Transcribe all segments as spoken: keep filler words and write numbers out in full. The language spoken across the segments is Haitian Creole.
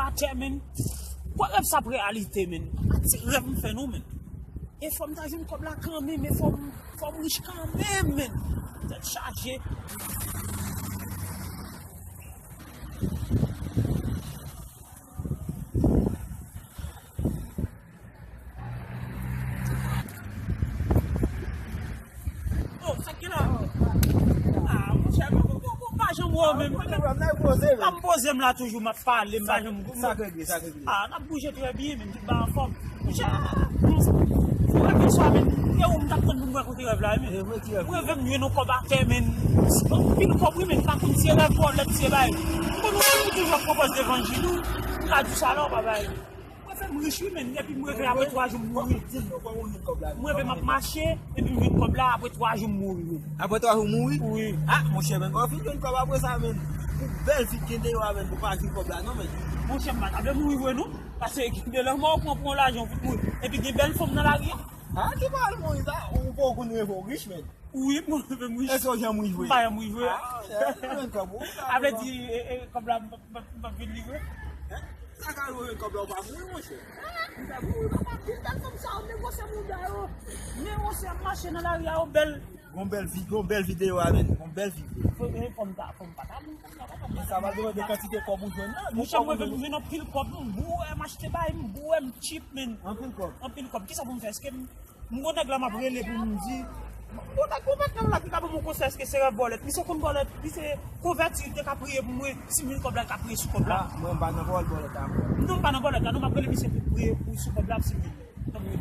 Atè, men. Kwè rèv sa ap reyalite, men. A ti rèv m fè non, men. E fò m ta jwenn kòb la kanmenm, e fò m, fò m rich kanmenm, men. Tèt chaje. Oh, sa ki la? Ah, monchè, m, m, m, m pa janm wè w menm. Pa gen pwoblèm, n ap poze, men. M ap poze m la toujou, m ap pale, m pa janm. Sa k regle, sa k regle. Ah, n ap bouje trè byen, men, tout bagay anfòm. Monchè, m reve swa, men. E ou m t ap tann pou m rakonte rèv la, men. E, mwen ki rèv? M reve m jwenn yon kòb atè, men. Anpil kòb, wi, men. M pa konn si se rèv bòlèt, si se bagay. M konn ou toujou ap pwopòz levanjil, wi. M ka di w sa la, w pa bay. Mwen fè m rich wi, men, epi m reve apre twa jou m mouri. Di m non, kòman w jwenn kòb la? Mwen reve m ap mache, epi m jwenn kòb la apre twa jou m mouri, men. Apre twa jou w mouri? Wi. Ah, monchè, men, ou fin jwenn kòb apre sa, men. Pou bèl vi k gen deyò a, men, pou pa jwenn kòb la, non, men. Monchè, m pa ta vle mouri vre, non. Paske gen de lanmò ou pran pou yon lajan, ou fout mouri. Epi gen bèl fanm nan lari a. Ah, ki pale mouri sa? Ou poko konn reve w rich, men. Wi, mwen reve m rich. Èske w janm rive? M pa janm rive. Ah, jwenn kòb ou. A vle di, e, e, kòb la, m p ap, m p ap, m p ap vin livre. Hein? Sa ka rive jwenn kòb la, ou pa mouri, monchè. Ah, m pa mouri, papa, pil bèl fanm sa yo, men gwosè mouda yo. Men gwosè ap mache nan lari a yo, bèl. Gon bèl vi, gon bèl vi deyò a, men. Gon bèl vi. Fò, e, fò m ta, fò m pa ta mouri, fò m ta, fò m ta. Sa va depann de kantite kòb ou jwenn nan. Monchè, mwen vin jwenn anpil kòb, m bouwè, m achte bay, m bouwè, m cheap, men. Anpil kòb. Anpil kòb. Kisa pou m fè? Èske m M gon nèg la m ap rele pou m di. Gon nèg, gon patnè m la ki ka ban m yon konsèy, èske se rèv bòlèt? Misye konn bòlèt, li se konvèti, li te ka priye pou mwen, si m jwenn kòb la, li ka priye sou kòb la. Ah, mwen m pa nan pawòl bòlèt la, mwen. Non, m pa nan bòlèt la, non, m ap rele misye pou priye pou, sou kòb la, si m jwenn li. Tanpri.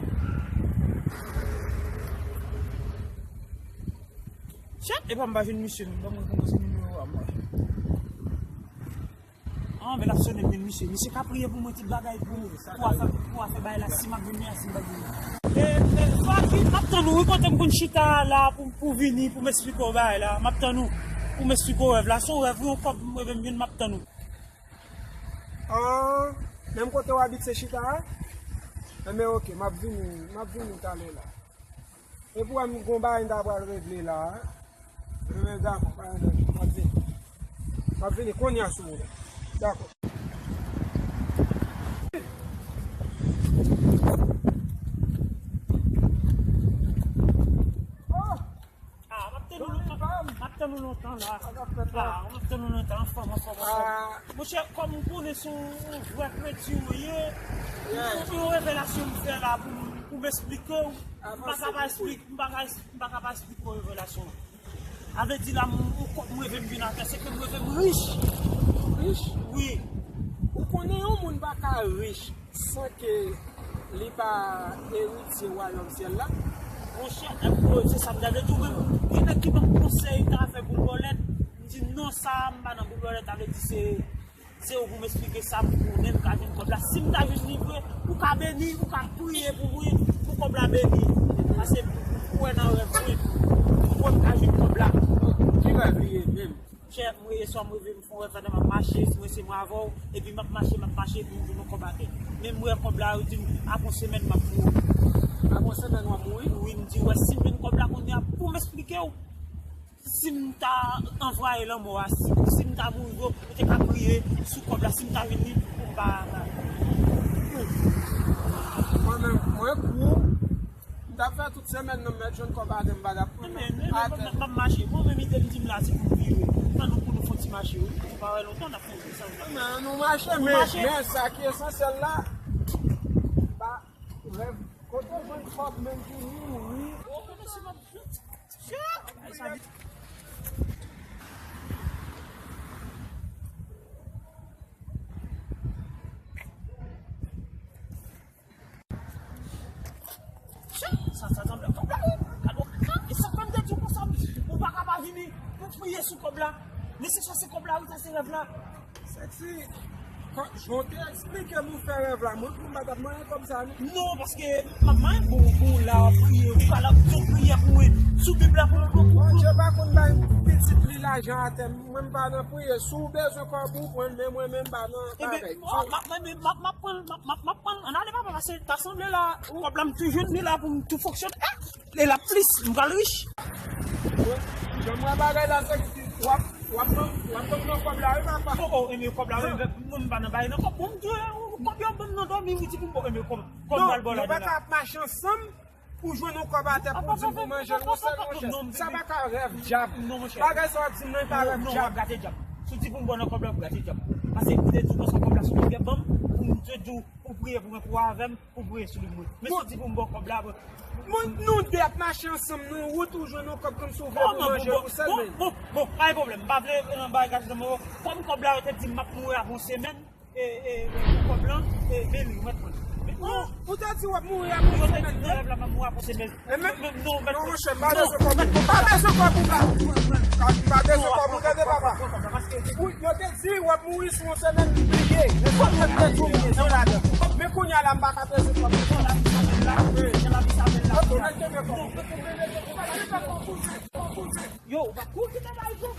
Chat, epa m pa jwenn misye, non, ban mwen, ban mwen se nimewo a, mwen. Ah, men l ap sone m, men misye. Misye ka priye pou mwen, tout bagay pou, pou afè, pou afè bagay la, si m ap vini a, si m pa vini. E, e, Faki, m ap tann ou, wi, kote m konn chita a la pou, pou vini, pou m esplike w bagay la. M ap tann ou, pou m esplike w rèv la. Se yon rèv, wi, yon kòb m reve m jwenn, m ap tann ou. Ah, menm kote w abite chita a? Enben, oke, m ap vini, m ap vini talè la. Epi w wè m gon bagay m ta pral regle la a. Enben, dakò, pa gen danje. M ap vini. M ap vini kounye a sou wout la. Dakò. Ah, m ap tann ou lontan. M ap tann ou lontan la. Ah, m ap tann ou lontan, anfòm, anfòm, anfòm. Monchè, kòm ou konnen se yon vrè kredi ou ye, yon revelasyon m fè la pou, pou m esplike w. M pa ka pa esplike, m pa ka, m pa ka pa esplike w revelasyon an. A vle di la, m, m, kòb m reve m vin atè, se ke m reve m rich. Rich? Wi. Ou konnen yon moun pa ka rich san ke li pa eritye wayòm syèl la? Monchè, e, se sa m ta vle di w menm. Gen nèg ki ban m konsèy, ta fè boul bòlèt. M di non, sa, m pa nan boul bòlèt, ta vle di se Se ou pou m esplike sa m konnen m ka jwenn kòb la. Si m ta jwenn li vre, ou ka beni, ou ka priye pou mwen, pou kòb la beni. Paske m wè nan rèv mwen, m wè m ka jwenn kòb la. Ki rèv li ye menm? Chè, mwen yè swa m reve m fè yon rèv pandan m ap mache, mwen se mwen avè w, epi m ap mache, m ap mache, epi m jwenn yon kòb atè. Men m wè kòb la, yo di m, apre yon semèn m ap mouri. Apre yon semèn w ap mouri? Wi, m di, wè, si m jwenn kòb la kounye a, pou m esplike w. Si m ta anvayi lanmò a, si, si m ta mouri, yo, yo te ka priye sou kòb la, si m ta vin li pou m pa. Mwen menm, mwen kou, m t ap fè tout semèn nan m mèt jwenn kòb atè m pa t ap pran. Men, men, men, m ap mache. Mwen menm ide m di m la, se pou m vire. Ann nou pou nou fè yon ti mache, wi. Nou pa wè lontan n ap fè yon ti sa. Men, nou mache, men, men sa ki esansyèl la, pa rèv. Kote w jwenn kòb menm ki mouri? Sa, sa sanble kòb la, wi. Gade, e sa fè m te di w konsa, ou pa ka pa vini pou priye sou kòb la. Men se sa, se kòb la, wi, sa se rèv la. Sexy, jan w te eksplike m ou fè rèv la, mwen pou m pa t ap manyen kòb sa, non. Non, paske m ap manyen pou, pou la priye, ou ka la, sou priyè pou mwen, sou Bib la pou mwen. Bondye pa konn bay pitit li lajan atè, mwen m pa nan priye. Si w bezwen kòb ou pran l, men mwen menm m pa nan bagay. M ap pran l, m ap, m ap pran l, m ap, m ap pran l. Ann ale papa, paske ta sanble la, kòb la m tou jwenn li la pou m tou fonksyone. E la plis, m pral rich. Jan m wè bagay la, Sexy, w ap W ap ban, w ap ban m nan kòb la, wi, papa. Oh, oh, enben kòb la, wi, mwen m pa nan bay nan kòb. Bon, m di, oh, kòb yo ban m nan dòmi, wi, di pou m bon, enben kòb, kòb m pral ba w ladan la. Non, nou pa ka ap mache ansanm pou jwenn yon kòb atè pou di m pou manje l, yon sèl, monchè. Sa pa ka rèv dyab. Non, monchè. Bagay sa w ap di m nan, e pa rèv dyab. Non, w ap gate dyab. Si w di pou m ba w nan kòb la, w ap gate dyab. Paske m te di w konsa kòb la se yon bagay ban m, pou m te di w, pou w priye pou mwen, pou w avè m, pou w priye sou li pou mwen. Men si w di pou m ba w kòb la, bon. Mwen, nou de ap mache ansanm nan wout, ou jwenn yon kòb kòmsi w vle pou manje pou sèl men. Bon, bon, bon, pa gen pwoblèm. M pa vle nan bagay gate nan men w. Kòm kòb la, yo te di m m ap mouri apre yon semèn. E, e, e, kòb lan, e, men li, ou mèt pran. Non, ou te di w ap mouri apre yon semèn. Yo te di nan rèv la m ap mouri apre yon semèn. E men, men, non, mèt pran. Non, monchè, m pa bezwen kòb ou. M pa bezwen kòb ou la. M pa bezwen kòb ou, tande papa. Ou, yo te di w ap mouri sou yon semèn, li bliye. Men sa mèt te di w, li ye, se ladan. Men kounye a la, m pa ka bezwen kòb ou. Jan lavi sa bèl la, jan lavi sa bèl la. Ok, mèt kenbe kòb ou. Yo, ou pa kouri kite bay kòb.